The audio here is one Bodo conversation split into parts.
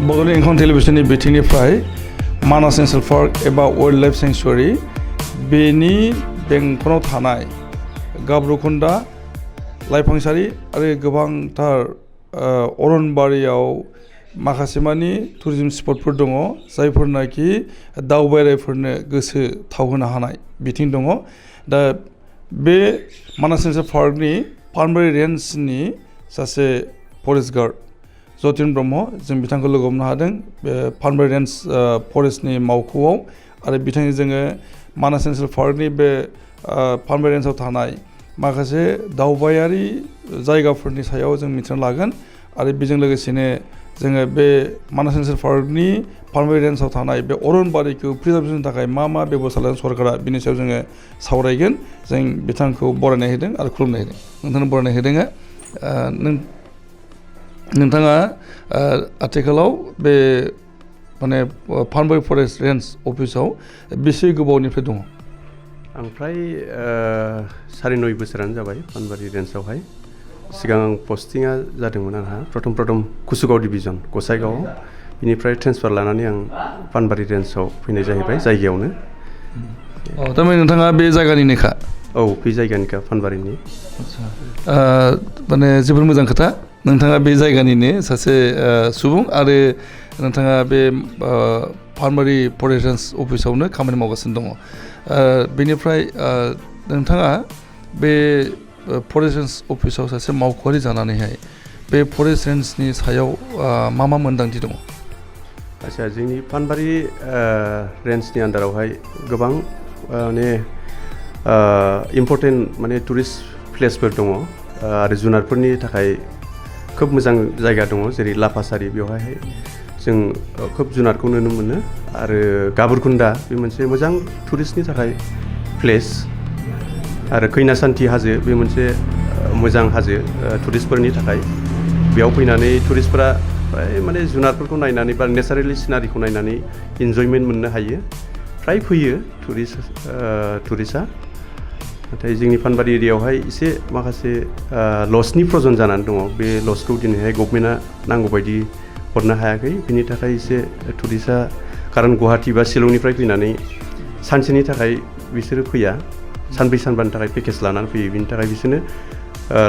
बड'लेण्ड इंखं टेलिभिजननि बिथिंनिफ्राय मानास नेशनेल पार्क एबा वाइल्ड लाइफ सेंक्सुरी बेनि बेंखनाव थानाय गाब्रुखुन्दा लाइफांसारि आरो गोबांथार अरनबारियाव माखासे मानि टुरिज्म स्पटफोर दङ जायफोरनाखि दावबायारिफोरनो गोसो थावहोनो हानाय बिथिं दङ दा बे मानास नेशनेल पार्कनि पानबारि रेन्जनि सासे फरेस्ट गार्ड जतिन ब्रह्म जों बिथांखौ लोगो हमनो हादों बे पानबारि रेन्ज फरेस्टनि मावख'आव आरो बिथांजों जोङो मानास नेशनेल पार्कनि बे पानबारि रेन्जआव थानाय माखासे दावबायारि जायगाफोरनि सायाव जों मिथिना लागोन आरो बेजों लोगोसेनो जोङो बे मानास नेशनेल पार्कनि पानबारि रेन्जआव थानाय बे अरनबारिखौ प्रिजार्भेसननि थाखाय मा बेबस्था लादों सरकारा बिनि सायाव जोङो सावरायगोन जों बिथांखौ बरायनाय होदों आरो खुलुमनाय होदों नोंथांनो बरायनाय होदों नोंथाङा आथिखालाव बे माने पानबारि फरेस्ट रेन्ज अफिसाव बेसे गोबावनिफ्राय दङ आं फ्राय 9.5 बोसोरानो जाबाय पानबारि रेन्जआवहाय सिगां आं पस्टिंआ जादोंमोन आंहा प्रथम कुसुगाव डिभिजन गसाइगावआव बिनिफ्राय ट्रेन्सफार लानानै आं पानबारि रेन्जआव फैनाय जाहैबाय जायगायावनो थारमाने नोंथाङा बे जायगानिनोखा औ बे जायगानिखा पानबारिनि माने जोबोर मोजां खोथा नोंथाङा बे जायगानिनो सासे सुबुं आरो नोंथाङा बे पानबारि फरेस्ट रेन्ज अफिसावनो खामानि मावगासिनो दङ बेनिफ्राय नोंथाङा बे फरेस्ट रेन्ज अफिसाव सासे मावख'आरि जानानैहाय बे फरेस्ट रेन्जनि सायाव मा मोन्दांथि दङ आच्छा जोंनि पानबारि रेन्जनि आन्दारावहाय गोबां माने इम्पर्टेन्ट माने टुरिस्ट प्लेसफोर दङ आरो जुनारफोरनि थाखाय खोब मोजां जायगा दङ जेरै लाफासारि बेवहाय जों खोब जुनारखौ नुनो मोनो आरो गाबुरखुन्दा बे मोनसे मोजां टुरिस्टनि थाखाय प्लेस आरो खैनासान्थि हाजो बे मोनसे मोजां हाजो टुरिस्टफोरनि थाखाय बेयाव फैनानै टुरिस्टफोरा फ्राय माने जुनारफोरखौ नायनानै बा नेचारेलि सिनारिखौ नायनानै इन्जयमेन्ट मोननो हायो फ्राय फैयो टुरिस्टआ नाथाय जोंनि पानबारि एरियायावहाय एसे माखासे लसनि प्रजन जानानै दङ बे लसखौ दिनैहाय गभर्नमेन्टआ नांगौबायदि हरनो हायाखै बिनि थाखाय एसे टुरिस्टआ खारन गुवाहाटि बा शिलंनिफ्राय फैनानै सानसेनि थाखाय बिसोरो फैया सानब्रै सानबानि थाखाय पेकेज लानानै फैयो बिनि थाखाय बिसोरनो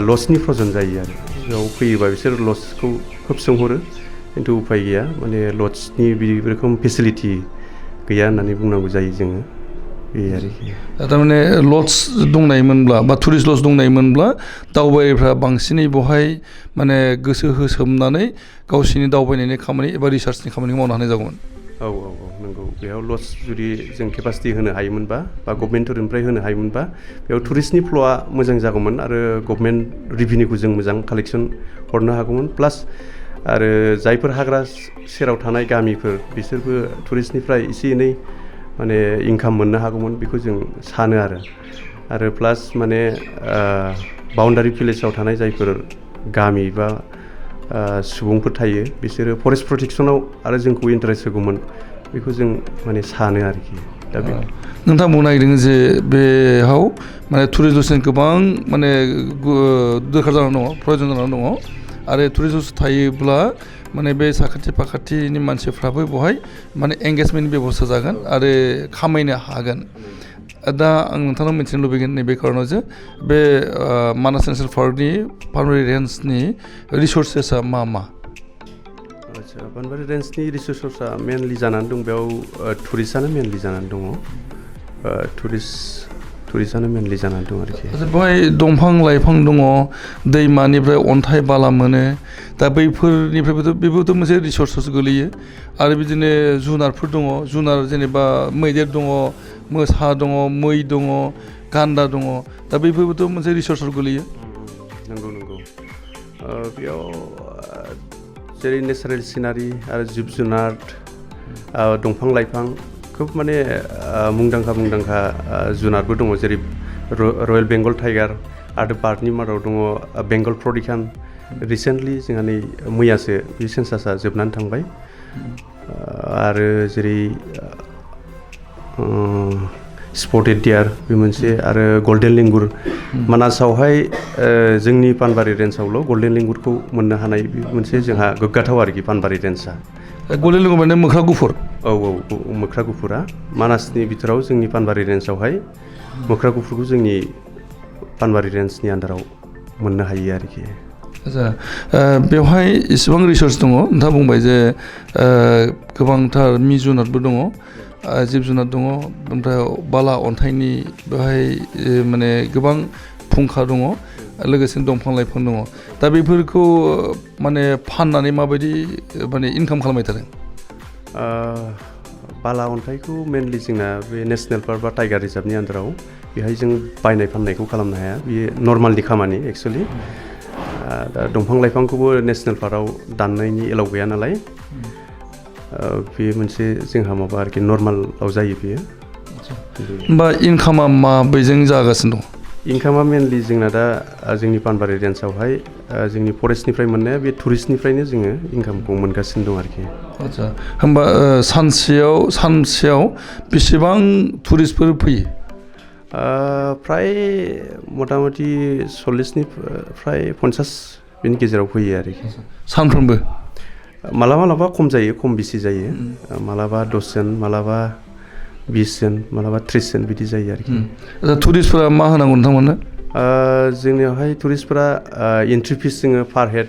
लसनि प्रजन जायो आरो बेयाव फैयोबा बिसोर लसखौ खोब सोंहरो खिन्थु उफाय गैया माने लसनि बिदि रोखोम फेसिलिटि गैया होननानै बुंनांगौ जायो जोङो बे आरोखि थारमाने लज दंनायमोनब्ला बा टुरिस्ट लज दंनायमोनब्ला दावबायारिफ्रा बांसिनै बेवहाय माने गोसो होसोमनानै गावसिनि दावबायनायनि खामानि एबा रिसार्चनि खामानिखौ मावनो हानाय जागौमोन औ नंगौ बेयाव लज जुदि जों केपासिटि होनो हायोमोनबा बा गभर्नमेन्टनिफ्राय होनो हायोमोनबा बेयाव टुरिस्टनि फ्ल'आ मोजां जागौमोन आरो गभर्नमेन्ट रिभिनिउखौ जों मोजां कालेक्सन हरनो हागौमोन प्लास आरो जायफोर हाग्रा सेराव थानाय गामिफोर बिसोरबो टुरिस्टनिफ्राय एसे एनै माने इनकाम मोननो हागौमोन बेखौ जों सानो आरो प्लास माने बाउन्डारि भिलेजाव थानाय जायफोर गामि बा सुबुंफोर थायो बिसोरो फरेस्ट प्रटेक्सनाव आरो जोंखौ इन्टारेस्ट होगौमोन बेखौ जों माने सानो आरोखि दा बे नोंथां बुंनो नागिरदों जे बेयाव माने टुरिस्ट लजनि गोबां माने दरखार जानानै दङ प्रयजन जानानै दङ आरो टुरिस्ट लज थायोब्ला माने बे साखाथि फाखाथिनि मानसिफ्राबो बेवहाय माने एंगेजमेन्ट बेबस्था जागोन आरो खामायनो हागोन दा आं नोंथांनाव मिथिनो लुबैगोन नैबे खारनाव जे बे मानास नेशनेल पार्कनि पानबारि रेन्जनि रिसर्सेसा मा आच्छा पानबारि रेन्जनि रिसर्सआ मेनलि जानानै दं बेयाव टुरिस्टआनो मेनलि जानानै दङ टुरिस्टआनो मेनलि जानानै दं आरोखि बेवहाय दंफां लाइफां दङ दैमानिफ्राय अन्थाइ बाला मोनो दा बेबोथ' मोनसे रिसर्सआवसो गोलैयो आरो बिदिनो जुनारफोर दङ जुनार जेनेबा मैदेर दङ मोसा दङ मै दङ गान्दा दङ दा बेफोरबोथ' मोनसे रिसर्सआव गोलैयो नंगौ बेयाव जेरै नेचारेल सिनारि आरो जिब जुनार दंफां लाइफां खोब माने मुंदांखा जुनारबो दङ जेरै रयेल बेंगल टाइगार आरो बार्डनि मादाव दङ बेंगल प्रडिखान रिसेन्टलि जोंहा नै मैयासो बे सेन्सासआ जोबनानै थांबाय आरो जेरै स्पटेड डियार बे मोनसे आरो गल्डेन लिंगुर मानासावहाय जोंनि पानबारि रेन्जआवल' गल्डेन लिंगुरखौ मोननो हानाय बे मोनसे जोंहा गोग्गाथाव आरोखि पानबारि रेन्जआ गल्डेन लेंगुर माने मोख्रा गुफुर औ मोख्रा गुफुरा मानासनि बिथोराव जोंनि पानबारि रेन्जआवहाय मोख्रा गुफुरखौ जोंनि पानबारि रेन्जनि आन्दाराव मोननो हायो आरोखि। आच्छा बेवहाय इसेबां रिसोर्स दङ नोंथाङा बुंबाय जे गोबांथार मि जुनारबो दङ जिब जुनार दङ ओमफ्राय बाला अन्थाइनि बेवहाय माने गोबां फुंखा दङ लोगोसेनो दंफां लाइफां दङ दा बेफोरखौ माने फाननानै माबायदि माने इनकाम खालामबाय थादों? बाला अन्थाइखौ मेनलि जोंना बे नेसनेल पार्क बा टाइगार रिजार्भनि आन्दाराव बेहाय जों बायनाय फाननायखौ खालामनो हाया बेयो नर्मालनि खामानि एक्सुवेलि दा दंफां लाइफांखौबो नेसनेल पार्कआव दाननायनि एलाव गैया नालाय बे मोनसे जोंहा माबा आरोखि नर्मालाव जायो बेयो। होमबा इनकामा माबेजों जागासिनो दं? इनकामा मेनलि जोंना दा जोंनि पानबारि रेन्जआवहाय जोंनि फरेस्टनिफ्राय मोननाया बे टुरिस्टनिफ्रायनो जोङो इनकामखौ मोनगासिनो दं आरोखि। आच्छा होमबा सानसेयाव बेसेबां टुरिस्टफोर फैयो? फ्राय मथा मथि 40निफ्राय 50 बेनि गेजेराव फैयो आरोखि सानफ्रोमबो? मालाबा खम जायो खम बेसि जायो मालाबा 10 जन मालाबा 20 जन मालाबा 30 जन बिदि जायो आरोखि। आच्छा टुरिस्टफोरा मा होनांगौ नोंथांमोननो? जोंनियावहाय टुरिस्टफोरा एन्ट्रि फिस जोङो पार हेड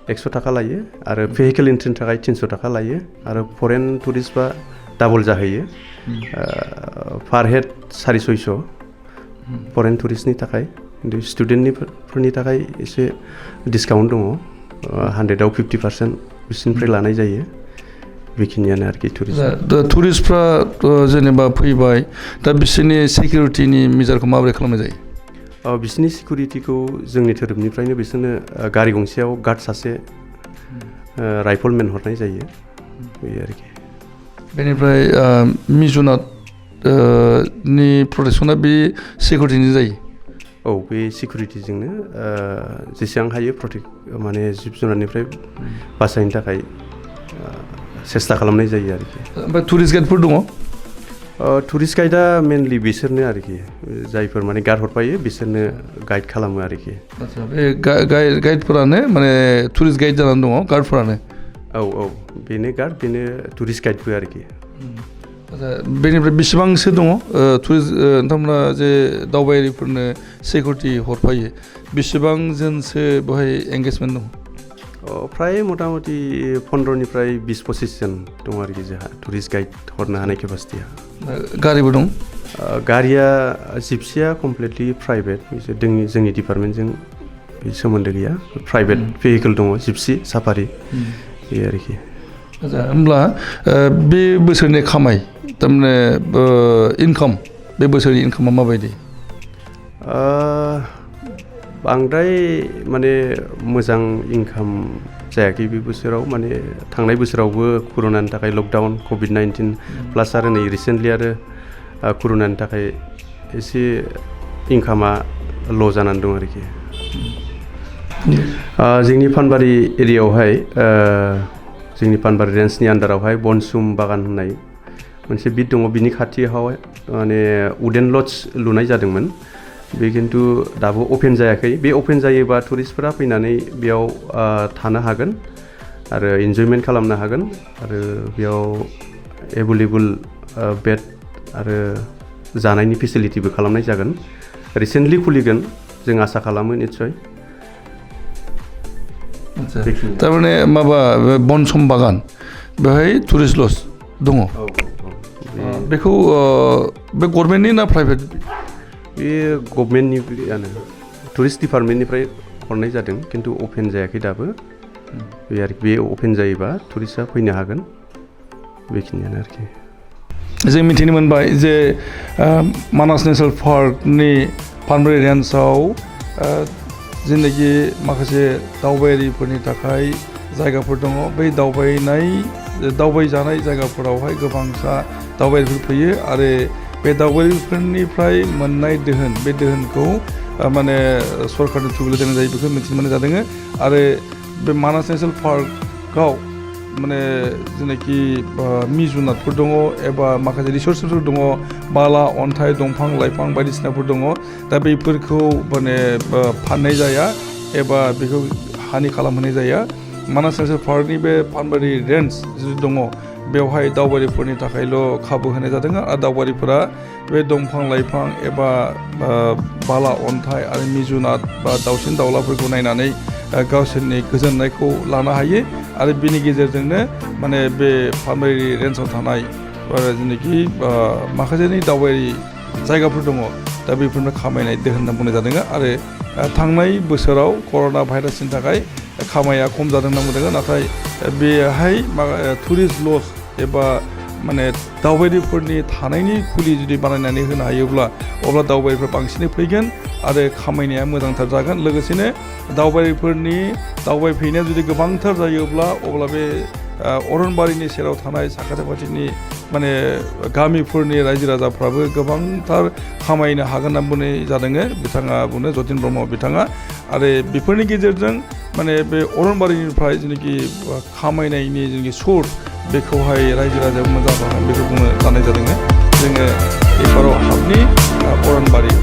100 थाखा लायो आरो भेहिकेल एन्ट्रिनि थाखाय 300 थाखा लायो आरो फरेन टुरिस्टबा डाबल जाहैयो पार हेड 400-600 फरेन टुरिस्टनि थाखाय खिन्थु स्टुडेन्टफोरनि थाखाय एसे डिसकाउन्ट दङ 100आव 50% बिसोरनिफ्राय लानाय जायो बेखिनियानो आरोखि टुरिस्ट। टुरिस्टफ्रा जेनेबा फैबाय दा बिसोरनि सिकिउरिटिनि मेजारखौ माबोरै खालामनाय जायो? बिसोरनि सिकिउरिटिखौ जोंनि धोरोमनिफ्रायनो बिसोरनो गारि गंसेयाव गार्ड सासे राइफलमेन हरनाय जायो बे आरोखि। बेनिफ्राय मि जुनारनि प्रटेक्सना बे सिकिउरिटिनि जायो? औ बे सिकिउरिटिजोंनो जेसेबां हायो माने जिब जुनारनिफ्राय बासायनो थाखाय सेस्था खालामनाय जायो आरोखि। ओमफ्राय टुरिस्ट गाइडफोर दङ? टुरिस्ट गाइडआ मेनलि बिसोरनो आरोखि जायफोर माने गार्ड हरफायो बिसोरनो गाइड खालामो आरोखि। आच्छा बे गाइडफोरानो माने टुरिस्ट गाइड जानानै दङ गार्डफोरानो? औ बेनो गार्ड बेनो टुरिस्ट गाइडबो आरोखि। आच्छा बेनिफ्राय बेसेबांसो दङ टुरिस्ट नोंथांमोना जे दावबायारिफोरनो सिकिउरिटि हरफायो बेसेबां जनसो बेवहाय एंगेजमेन्ट दङ? फ्राय मथा मथि 15निफ्राय 20-25 जन दं आरोखि जोंहा टुरिस्ट गाइड हरनो हानाय केपासिटिया। गारिबो दं? गारिया जिपसिया कमप्लिटलि प्राइभेट जोंनि डिपार्टमेन्टजों सोमोन्दो गैया प्राइभेट भेहिकेल दङ जिपसि साफारि बे आरोखि। आच्छा होमब्ला बे बोसोरनि खामाय थारमाने इनकाम बे बोसोरनि इनकामा माबायदि? बांद्राय माने मोजां इनकाम जायाखै बे बोसोराव माने थांनाय बोसोरावबो कर'नानि थाखाय लकडाउन COVID-19 प्लास आरो नै रिसेन्टलि आरो कर'नानि थाखाय एसे इनकामा ल' जानानै दं आरोखि। जोंनि पानबारि एरियायावहाय जोंनि पानबारि रेन्जनि आन्दारावहाय बनसुम बागान होननाय मोनसे बिट दङ बिनि खाथियावहाय माने उडेन लज लुनाय जादोंमोन बे खिन्थु दाबो अपेन जायाखै बे अपेन जायोबा टुरिस्टफोरा फैनानै बेयाव थानो हागोन आरो इन्जयमेन्ट खालामनो हागोन आरो बेयाव एभेलेबल बेड आरो जानायनि फेसिलिटिबो खालामनाय जागोन रिसेन्टलि खुलिगोन जों आसा खालामो निस्सय। थारमाने माबा बनसम बागान बेहाय टुरिस्ट लज दङ? बेखौ बे गभर्नमेन्टनि ना प्राइभेट? बे गभर्नमेन्टनियानो टुरिस्ट डिपार्टमेन्टनिफ्राय हरनाय जादों खिन्थु अपेन जायाखै दाबो बे आरोखि बे अपेन जायोबा टुरिस्टआ फैनो हागोन बेखिनियानो आरोखि। जों मिथिनो मोनबाय जे मानास नेसनेल पार्कनि पानबारि रेन्जआव जेनाखि माखासे दावबायारिफोरनि थाखाय जायगाफोर दङ बै दावबायजानाय जायगाफोरावहाय गोबांसा दावबायारिफोर फैयो आरो बे दावबायारिफोरनिफ्राय मोननाय दोहोन बे दोहोनखौ माने सरकारनि थुब्रायना दोननाय जायो बेखौ मिथिनो मोननाय जादों आरो बे मानास नेसनेल पार्कआव माने जेनाखि मि जुनारफोर दङ एबा माखासे रिसोर्सफोर दङ बाला अन्थाइ दंफां लाइफां बायदिसिनाफोर दङ दा बेफोरखौ माने फाननाय जाया एबा बेखौ हानि खालामहोनाय जाया मानास नेसनेल पार्कनि बे पानबारि रेन्ज जि दङ बेवहाय दावबायारिफोरनि थाखायल' खाबु होनाय जादों आरो दावबायारिफोरा बे दंफां लाइफां एबा बाला अन्थाइ आरो मिजुनार बा दाउसिन दाउलाफोरखौ नायनानै गावसोरनि गोजोननायखौ लानो हायो आरो बिनि गेजेरजोंनो माने बे पानबारि रेन्जआव थानाय जेनाखि माखासेनि दावबायारि जायगाफोर दङ दा बेफोरनो खामायनाय दोहोन होनना बुंनाय जादों आरो थांनाय बोसोराव कर'ना भाइरासनि थाखाय खामाया खम जादों होनना बुंदों नाथाय बेहाय टुरिस्ट लज एबा माने दावबायारिफोरनि थानायनि खुलि जुदि बानायनानै होनो हायोब्ला अब्ला दावबायारिफ्रा बांसिनै फैगोन आरो खामायनाया मोजांथार जागोन लोगोसेनो दावबायारिफोरनि दावबायफैनाया जुदि गोबांथार जायोब्ला अब्ला बे अरनबारिनि सेराव थानाय साखाथि फाखाथिनि माने गामिफोरनि रायजो राजाफ्राबो गोबांथार खामायनो हागोन होनना बुंनाय जादों बिथाङा बुङो जतिन ब्रह्म बिथाङा आरो बेफोरनि गेजेरजों माने बे अरनबारिनिफ्राय जेनाखि खामायनायनि जेनाखि सर्स बेखौहाय रायजो राजाया मोजां जागोन बेखौ बुंनो लानाय जादों जोङो एबाराव हाबनि अरनबारि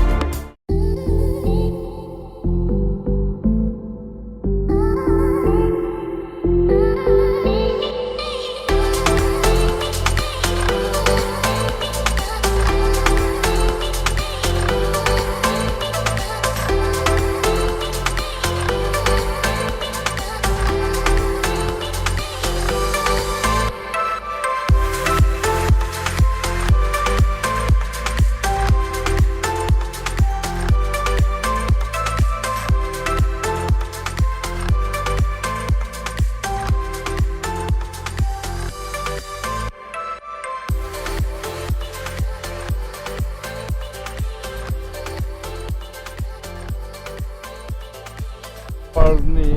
पार्कनि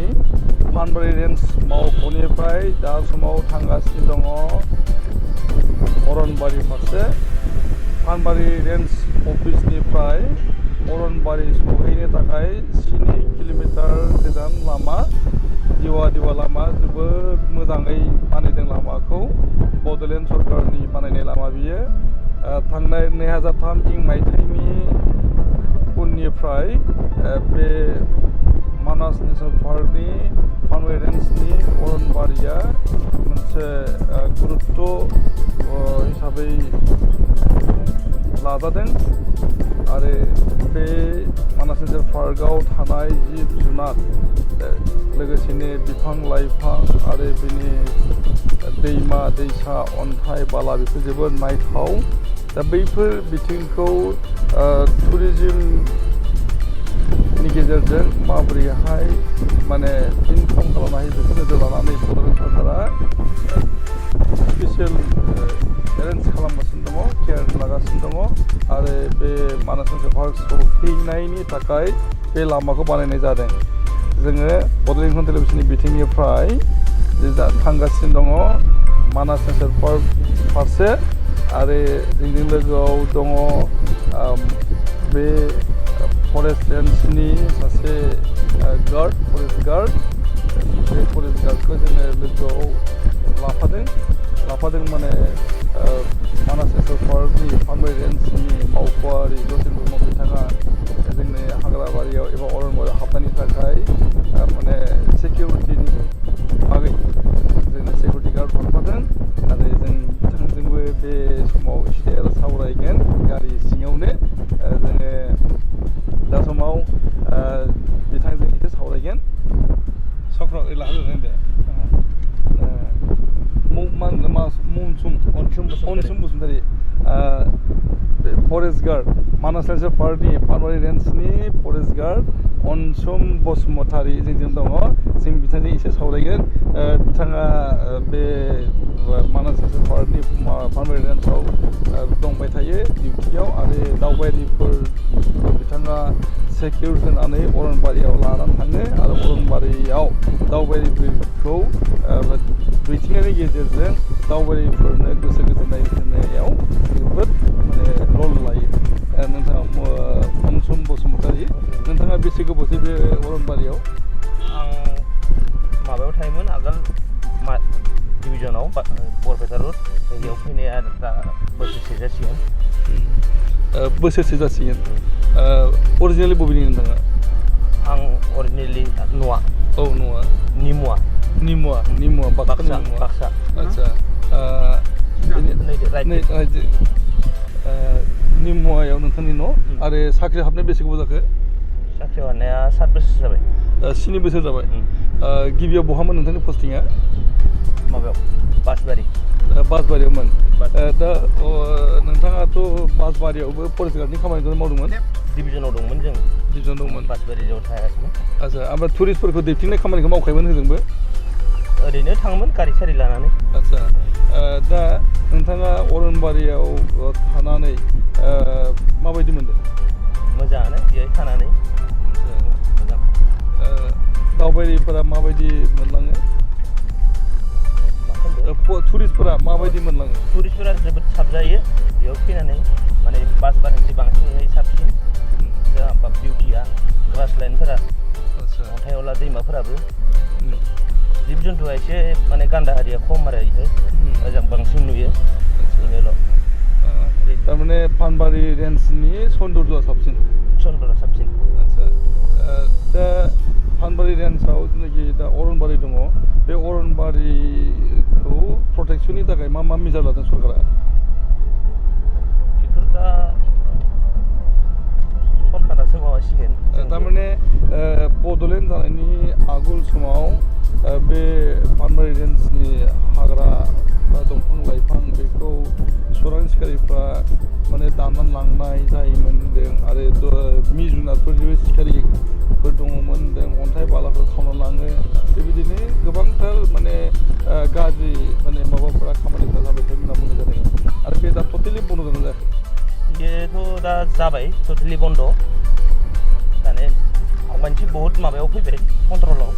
पानबारि रेन्ज मावख'निफ्राय दा समाव थांगासिनो दङ अरनबारि फारसे पानबारि रेन्ज अफिसनिफ्राय अरनबारि सहैनो थाखाय 7 किल'मिटार गोजान लामा दिवा लामा जोबोद मोजाङै बानायदों लामाखौ बड'लेण्ड सरकारनि बानायनाय लामा बियो थांनाय 2003 मायथाइनि उननिफ्राय बे मानास नेसनेल पार्कनि पानबारि रेन्जनि अरनबारिया मोनसे गुरुत्व हिसाबै लाजादों आरो बे मानास नेसनेल पार्कआव थानाय जिब जुनार लोगोसेनो बिफां लाइफां आरो बिनि दैमा दैसा अन्थाइ बाला बेफोर जोबोद नायथाव दा बैफोर बिथिंखौ टुरिज्मनि गेजेरजों माबोरैहाय माने इनकाम खालामनो हायो बेखौ नोजोर लानानै बड'लेण्ड सरकारा स्पेसियेल एरेन्ज खालामगासिनो दङ केयार लागासिनो दङ आरो बे मानास नेसनेल पार्क सौहैनायनि थाखाय बे लामाखौ बानायनाय जादों जोङो बड'लेण्ड टेलिभिजननि बिथिंनिफ्राय थांगासिनो दङ मानास नेसनेल पार्क फारसे आरो जोंजों लोगोआव दङ बे फरेस्ट रेन्जनि सासे गार्ड फरेस्ट गार्ड बे फरेस्ट गार्डखौ जोङो लोगोआव लाफादों माने मानास नेसनेल पार्कनि पानबारि रेन्जनि मावख'आरि जतिन ब्रह्म बिथाङा जोंनि हाग्राबारियाव एबा अरनबारियाव हाबनायनि थाखाय माने सिकिउरिटिनि बागै जोंनो सिकिउरिटि गार्ड हरफादों आरो जों बिथांजोंबो बे समाव एसे सावरायगोन गारि सिङावनो जोङो दा समाव बिथांजों एसे सावरायगोन सक्र लाहोगोन दे अनसुम बसुमतारी फरेस्ट गार्ड मानास नेसनेल पार्कनि पानबारि रेन्जनि फरेस्ट गार्ड अनसुम बसुमतारी जोंजों दङ जों बिथांजों एसे सावरायगोन बिथाङा बे मानास नेसनेल पार्कनि पानबारि रेन्जआव दंबाय थायो डिउटियाव आरो दावबायारिफोर बिथाङा सिकिउर होनानै अरनबारियाव लानानै थाङो आरो अरनबारियाव दावबायारिफोरखौ दैथिनायनि गेजेरजों दावबायारिफोरनो गोसो गोजोननाय होनायाव जोबोद माने रल लायो नोंथाङा अनसुम बसुमतारी नोंथाङा बेसे गोबावसै बे अरनबारियाव आं माबायाव थायोमोन आगोल डिभिजनाव बरपेटा रड जायगायाव फैनाया दा बोसोरसे जासिगोन अरिजिनेलि बबेनि नोंथाङा आं अरिजिनेलि न'आ औ न'आ निमुवा निमुआ बाक्सा निमुआ बाक्सा आदसा नैदो राइट निमुआयाव नोंथांनि न' आरो साख्रि हाबनाय बेसे गोबाव जाखो साख्रि हरनाया 7 बोसोर जाबाय 7 बोसोर जाबाय गिबियाव बहामोन नोंथांनि पस्टिंआ माबायाव बासबारि बासबारियावमोन दा नोंथाङाथ' बासबारियावबो फरेस्ट गार्डनि खामानिखौनो मावदोंमोन डिभिजनाव दंमोन जों डिभिजन दंमोन बासबारियाव थायाखैमोन आदसा ओमफ्राय टुरिस्टफोरखौ दैथिंनाय खामानिखौ मावखायोमोन होजोंबो ओरैनो थाङोमोन गारि सारि लानानै आदसा दा नोंथाङा अरनबारियाव थानानै माबायदि मोनदों मोजाङानो बेहाय थानानै मोजां दावबायारिफोरा माबायदि मोनलाङो टुरिस्टफोरा माबायदि मोनलाङो टुरिस्टफोरा जोबोद साबजायो बेयाव फैनानै माने बासबारिनिफ्राय बांसिनै साबसिन जोंहा बिउटिया ग्रास लाइनफोरा अन्थाइआवला दैमाफोराबो जिब जुन्थुआ एसे माने गान्दा हारिया खम आरो बेहाय मोजां बांसिन नुयो बेनोल' थारमाने पानबारि रेन्जनि सौन्दर्यआ साबसिन सौन्दर्यआ साबसिन आदसा दा पानबारि रेन्जआव जेनाखि दा अरनबारि दङ बे अरनबारिखौ प्रटेक्सननि थाखाय मा मेजार लादों सरकारा बेफोर दा सरकारासो माबासिगोन थारमाने बड'लेण्ड जानायनि आगोल समाव बे पानबारि रेन्जनि हाग्रा बा दंफां लाइफां बेखौ चरां सिखारिफ्रा माने दाननानै लांनाय जायोमोन आरो मि जुनारफोर जेबो सिखारिफोर दङमोन अन्थाइ बालाफोर खावना लाङो बेबायदिनो गोबांथार माने गाज्रि माने माबाफोरा खामानिफोरा जाबाय थायो होनना बुंनाय जादों आरो बे दा टटेलि बन्द' जादों जायाखै बेथ' दा जाबाय टटेलि बन्द' माने आवगायनिसो बहुद माबायाव फैबाय कन्ट्रलाव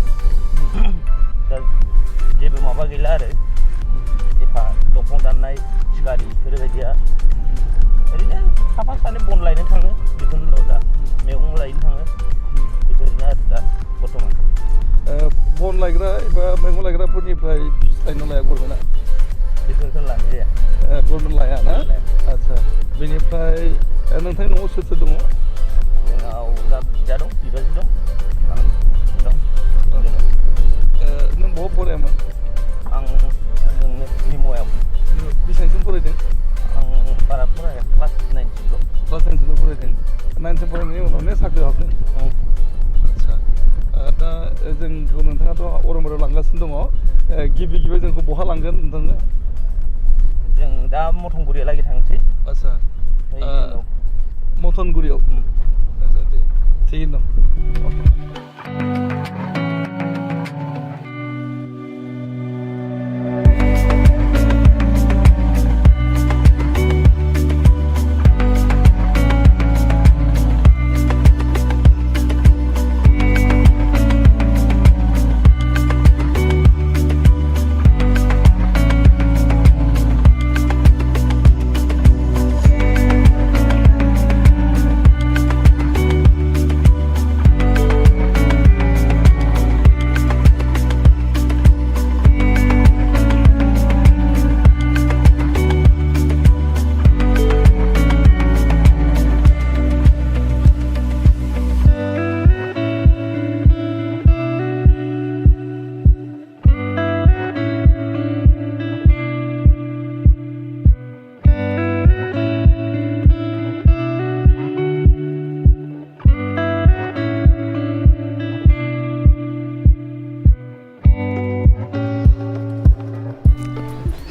दा जेबो माबा गैला आरो एफा दंफां दाननाय सिखारि बेफोरबायदिया ओरैनो साफा सानै बन लायनो थाङो बेफोरल' दा मैगं लायनो थाङो बेफोरनो आरो दा बर्थमान बन लायग्रा एबा मैगं लायग्राफोरनिफ्राय लायना लाया गभर्नमेन्टआ बेफोरखौ लानाय जाया गभर्नमेन्ट लाया ना आदसा बेनिफ्राय नोंथांनि न'आव सोर सोर दङ जोंनाव दा बिदा दं बिबाजै दं आं दं नों बहा फरायामोन आं जोंनो निमुआयाव बेसेबांसिम फरायदों आं बारा फराया क्लास 9सिमल' क्लास 9सिमल' फरायदों 9सिम फरायनायनि उनावनो साख्रि हाबदों आदसा दा जोंखौ नोंथाङाथ' अरनबारियाव लांगासिनो दङ गिबि जोंखौ बहा लांगोन नोंथांनो जों दा मथंगुरियालागै थांसै आदसा मथनगुरियाव आदसा दे थिगैनो दं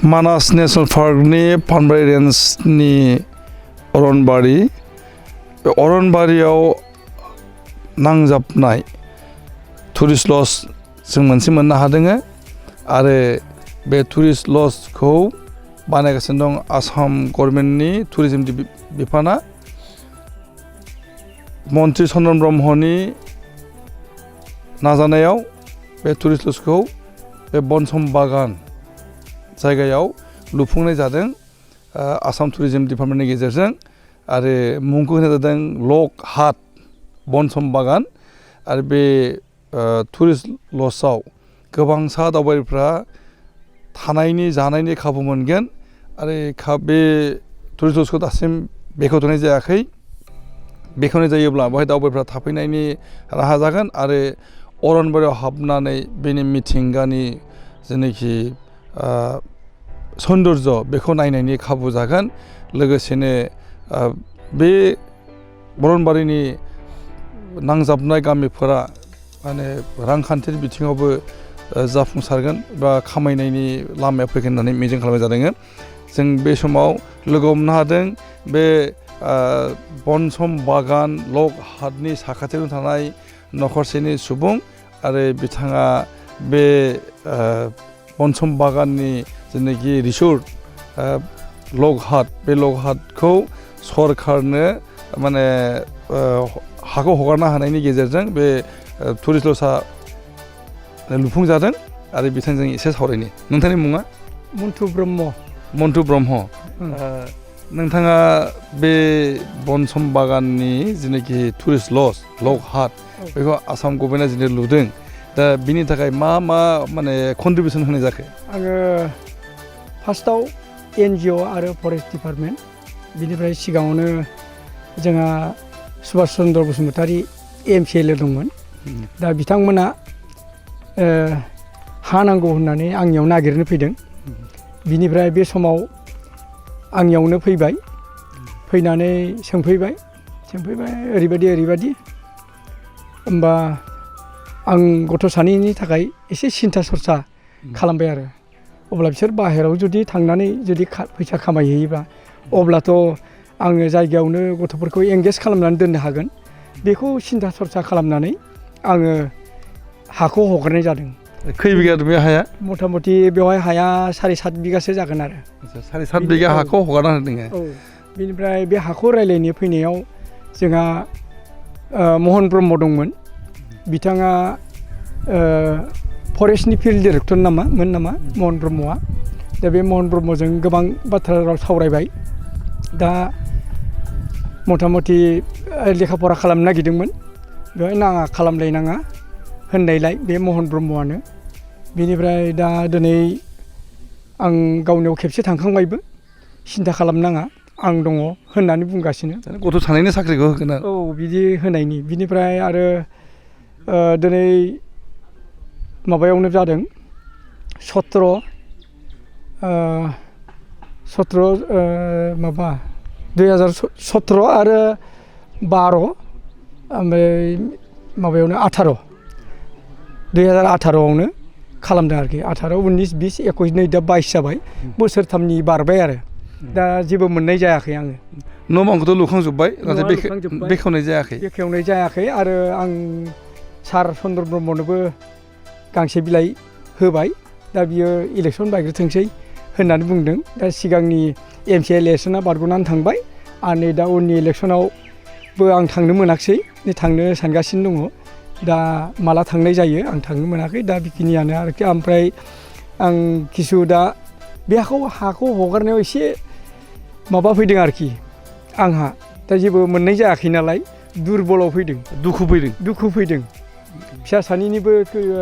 मानास नेसनेल पार्कनि पानबारि रेन्जनि अरनबारि बे अरनबारियाव नांजाबनाय टुरिस्ट लज जों मोनसे मोननो हादों आरो बे टुरिस्ट लजखौ बानायगासिनो दं आसाम गभर्नमेन्टनि टुरिज्म बिफाना मन्त्रि चन्द्रन ब्रह्मनि नाजानायाव बे टुरिस्ट लजखौ बे बनसम बागान जायगायाव लुफुंनाय जादों आसाम टुरिज्म डिपार्टमेन्टनि गेजेरजों आरो मुंखौ होनाय जादों लक हाट बनसम बागान आरो बे टुरिस्ट लजआव गोबां सा दावबायारिफ्रा थानायनि जानायनि खाबु मोनगोन आरो बे टुरिस्ट लजखौ दासिम बेखेवथ'नाय जायाखै बेखेवनाय जायोब्ला बेवहाय दावबायारिफ्रा थाफैनायनि राहा जागोन आरो अरनबारियाव हाबनानै बेनि मिथिंगानि जेनाखि सौन्दर्य बेखौ नायनायनि खाबु जागोन लोगोसेनो बे अरनबारिनि नांजाबनाय गामिफोरा माने रांखान्थियारि बिथिङावबो जाफुंसारगोन बा खामायनायनि लामायाव फैगोन होननानै मिजिं खालामनाय जादों जों बे समाव लोगो हमनो हादों बे बनसम बागान लग हाटनि साखाथियाव थानाय नखरसेनि सुबुं आरो बिथाङा बे बनसम बागाननि जेनाखि रिसर्ट लग हाट बे लग हाटखौ सरकारनो माने हाखौ हगारना होनायनि गेजेरजों बे टुरिस्ट लजआ लुफुंजादों आरो बिथांजों एसे सावरायनि नोंथांनि मुङा मन्टु ब्रह्म नोंथाङा बे बनसम बागाननि जेनाखि टुरिस्ट लज लग हाट बेखौ आसाम गभर्नमेन्टआ जेने लुदों दा बिनि थाखाय मा माने कन्ट्रिबिउसन होनाय जाखो आङो फार्स्टआव NGO आरो फरेस्ट डिपार्टमेन्ट बिनिफ्राय सिगाङावनो जोंहा सुभाष चन्द्र बसुमतारी MCLA दंमोन दा बिथांमोना हा नांगौ होननानै आंनियाव नागिरनो फैदों बिनिफ्राय बे समाव आंनियावनो फैनानै सोंफैबाय ओरैबायदि होमबा आं गथ' सानैनि थाखाय एसे सिन्था सरसा खालामबाय आरो अब्ला बिसोर बाहेरायाव जुदि थांनानै जुदि फैसा खामायहैयोबा अब्लाथ' आङो जायगायावनो गथ'फोरखौ एंगेज खालामनानै दोननो हागोन बेखौ सिन्था सरसा खालामनानै आङो हाखौ हगारनाय जादों खै बिगा बे हाया मथा मथि बेवहाय हाया 7.5 बिगासो जागोन आरो 7.5 बिगा हाखौ हगारना होदों औ बेनिफ्राय बे हाखौ रायलायनो फैनायाव जोंहा महन ब्रह्म दंमोन बिथाङा फरेस्टनि फिल्ड डिरेक्टर मोन नामा महन ब्रह्मआ दा बे महन ब्रह्मजों गोबां बाथ्रा सावरायबाय दा मथा मथि लेखा फरा खालामनो नागिरदोंमोन बेवहाय खालामलायनाङा होननायलाय बे महन ब्रह्मआनो बेनिफ्राय दा दिनै आं गावनियाव खेबसे थांखांबायबो सिन्था खालामनाङा आं दङ होननानै बुंगासिनो गथ' सानैनि साख्रिखौ होगोन औ बिदि होनायनि बिनिफ्राय आरो दिनै माबायावनो जादों 2017 आरो 12 ओमफ्राय माबायावनो 18 2018आवनो खालामदों आरोखि 18, 19, 20, 21 नै दा 22 जाबाय बोसोरथामनि बारबाय आरो दा जेबो मोननाय जायाखै आङो न' बांखौथ' लुखांजोब्बाय नाथाय बेखेवनाय जायाखै आरो आं सार चन्द्र ब्रह्मनोबो गांसे बिलाइ होबाय दा बियो इलेक्सन बायग्रोथोंसै होननानै बुंदों दा सिगांनि MCLA इलेक्सना बारग'नानै थांबाय आरो नै दा उननि इलेक्सनावबो आं थांनो मोनाखिसै थांनो सानगासिनो दङ दा माला थांनाय जायो आं थांनो मोनाखै दा बेखिनियानो आरोखि ओमफ्राय आं किसु दा बे हाखौ हगारनायाव एसे माबा फैदों आरोखि आंहा दा जेबो मोननाय जायाखै नालाय दुरबलाव फैदों दुखु फैदों फिसा सानैनिबो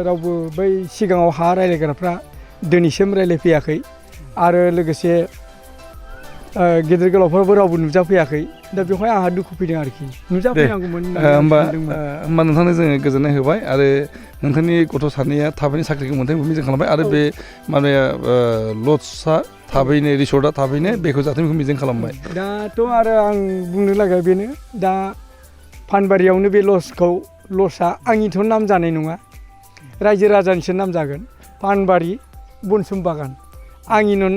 रावबो बै सिगाङाव हा रायलायग्राफ्रा दिनैसिम रायलायफैयाखै आरो लोगोसे गेदेर गोलावफोराबो रावबो नुजाफैयाखै दा बेवहाय आंहा दुखु फैदों आरोखि नुजाफैनांगौमोन होमबा नोंथांनो जोङो गोजोननाय होबाय आरो नोंथांनि गथ' सानैया थाबैनो साख्रिखौ मोनथों मिजिं खालामबाय आरो बे माने लजआ थाबैनो रिसर्टआ थाबैनो बेखौ जाथों बेखौ मिजिं खालामबाय दाथ' आरो आं बुंनो लागा बेनो दा फानबारियावनो बे लजआ आंनिथ' नाम जानाय नङा रायजो राजानिसो नाम जागोन फानबारि बनसम बागान आंनिनो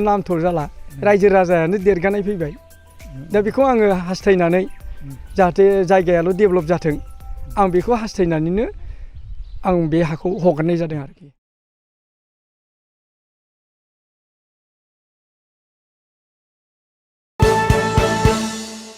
नामथ' जाला रायजो राजायानो देरगानाय फैबाय दा बेखौ आङो हास्थायनानै जाहाथे जायगायाल' डेभेलप जाथों आं बेखौ हास्थायनानैनो आं बे हाखौ हगारनाय जादों आरोखि